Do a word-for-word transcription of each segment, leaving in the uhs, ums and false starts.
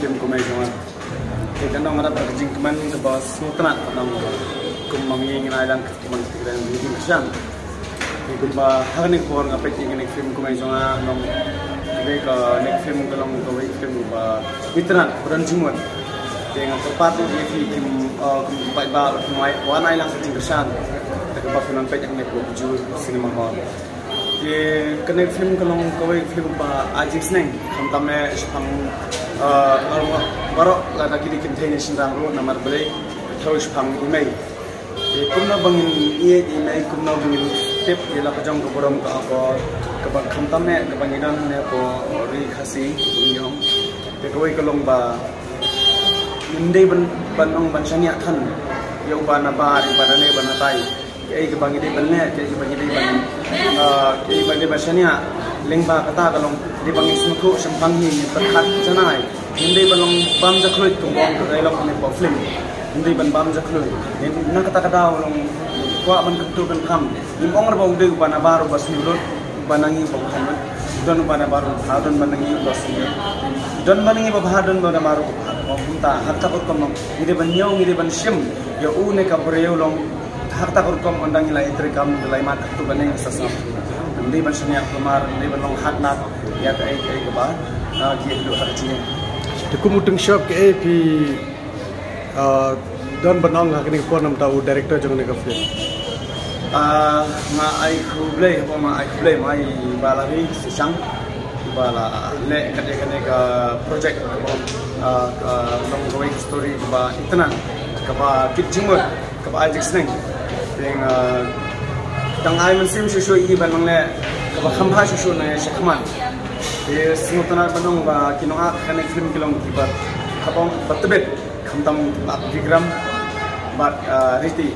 film kumne jong nga. Te ka nongrap ka jingkmen kaba sngewtynnat ka nong kumba ngi ngi nai lang kumba ngi ngi ngi shan. Te kumba ha kane ka por nga peit ïa kane ka film kumne jong nga nong kane ka ne ka film ka long kawei ka film ba itynnat ba don jingmut. Te nga kyrpad ïa phi kim, uh, kim paidbah ba kim wan ai lang ka jingkyrshan. Te kaba phi nang peit ïa kane ka jur cinema hall. Te kane ka film ka long kawei ka film ba ai jingsneng khamtam eh shaphang, uh, baroh lada ki dei kynthei ne shynrang ruh namar balei ka thew shaphang i mei. Te kumno ba ngin ïeit i mei, kumno ba ngin tip ïa la ka jong ka burom ka akor kaba khamtam eh kaba ngi don ne ko ri Khasi ri ong. Te kawei ka long ba ngim dei ban ban ong ban shaniah than ïa uba na bar ïa uba na ne ban na tai. Kaei kaba ngi dei ban leh, kaei kaba ngi dei ban, ah, kaei ba dei ban shaniah lyngba kata ka long dei ba ngi sngewthuh shemphang hi, ngi pyrkhat janai. Ngim dei ban long bam jakhluit kumba ong ka dialogue ne ka film. Ngim dei ban bam jakhluit. Ngim, na kata ka daw long kwah ban kyntu kyntham. Ngim ong ruh ba u dei uba na bar uba sniew lut, uba na ngi uba bha lut. Don uba na bar uba bha, don uba na ngi uba sniew. Don uba na ngi uba bha, don uba na bar uba bha. Kumta ha kata ka rukom long ngi dei ban ñiew, ngi dei ban shim ïa u ne ka briew long. Ha kata ka rukom ynda ngi la ïatrei kam ngi la ïa mad katto katne ngi sa sngap. Ym dei ban shaniah kulmar, ym dei ban long hat nat ïa kaei kaei kaba, ah, ki ïa duh ha ka jingim. Te kum u Tyngshop kaei phi, ah, don ban ong ha kane ka por namar u director jong kane ka film? Ah, nga ai khublei, haba nga ai khublei ma i Bah Larry Sishang ba la leh kat ïa kane ka project kaba, ah, ka long kawei ka story kaba itynnat kaba kit jingmut. Kaba ai jingsneng. Te nga dang ai mynsiem shuh shuh ïa i ban nang leh kaba kham bha shuh shuh na ïa shakhmat. Te sngewtynnat ban ong ba ki nongak kane ka film ki long kiba kaba ong ba tbit khamtam Bah Vikram bad, ah, Riti.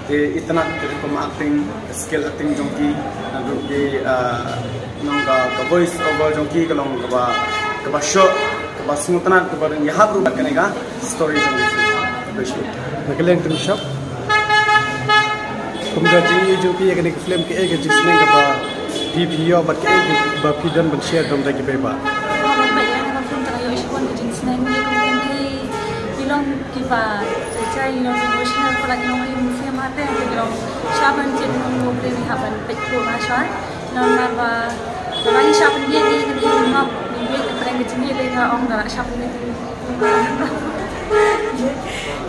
Te itynnat ki rukom acting, skill acting jong ki, naduh ki, ah, nong ka, ka voice over jong ki ka long kaba kaba shoh. Kaba sngewtynnat kaba ring ïahap ruh bad kane ka story jong ka film. Na ka liang Tyngshop, kum ka jingïohi jong phi ïa kane ka film, kaei ka jingsneng kaba phi phi ïoh bad kaei ba phi don ban share da ki paidbah? Ba peit ïa kane ka film tang ïoh shibun ka jingsneng, ïa kum kine ki long kiba jai jai, ki long emotional, palat ki long emotional, te ki long shah ban jied, ki long mo, ki hap ban peit ko ba shah. Namar ba ba ngi shah pynbieit ïa kane, ngop pynbieit ïa kane ka jingïeit, nga ong da la shah pynbieit ïa kane.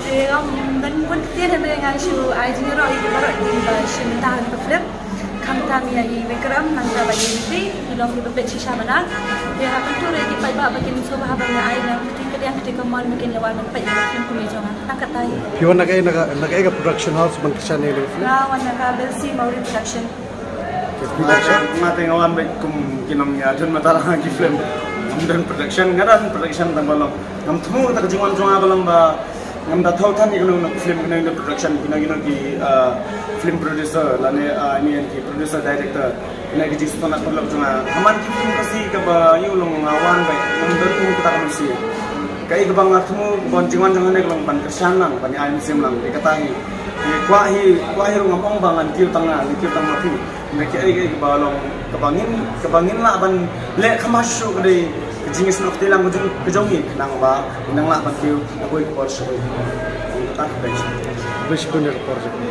Te ong ban bun ktien hynrei nga shu ai jingïaroh ïa ki baroh kiba shim bynta ha kane ka film. Khamtam ïa i Vikram, nangta ba ïa i Riti, ki long kiba peit shisha bana. Te ha kyntu ruh ïa ki paidbah ba kin sngewbha ban ai ïa ki ktien kadiang ktien kamon ba kin ïa wan ban peit ïa ka film kumne jong nga. Tang katta hi. Phi wan na kaei, na ka, na kaei ka production house ban kyrshan ïa kane ka film? Nga wan na ka Belsi Mawri Production. Nga te, nga te nga wan beit kum ki nongïadon mynta la ki film. Ngam don production, nga don production tang ba long. Ngam thmu kata ka jingwan jong nga ba long ba ngam da thaw than ïa kano kano ki film, kano kano production, kino kino ki, ah, film producer lane, ah, I mean ki producer director. Kine ki jingsngewtynnat paralok jong nga. Ha man ki film Khasi kaba ïoh long nga wan beit. Ngam don kum kata ka mynsiem. Kaei kaba nga thmu ban jingwan jong nga ne ka long ban kyrshan lang, ban ai mynsiem lang. Te kata hi. Te kwah hi, kwah hi ruh ngam ong ba ngan kiew tang nga, ngan kiew tang ma phi. Ngan kiew kaei kaei kaba long, kaba ngin, kaba ngin lah ban leh kham bha shuh ka dei ka jingïasnoh kti lang ka jong, ka jong ngi khnang ba ngin nang lah ban kiew na kawei ka por sha kawei. Kata ka dei. Khublei shibun ïa ka por jong phi.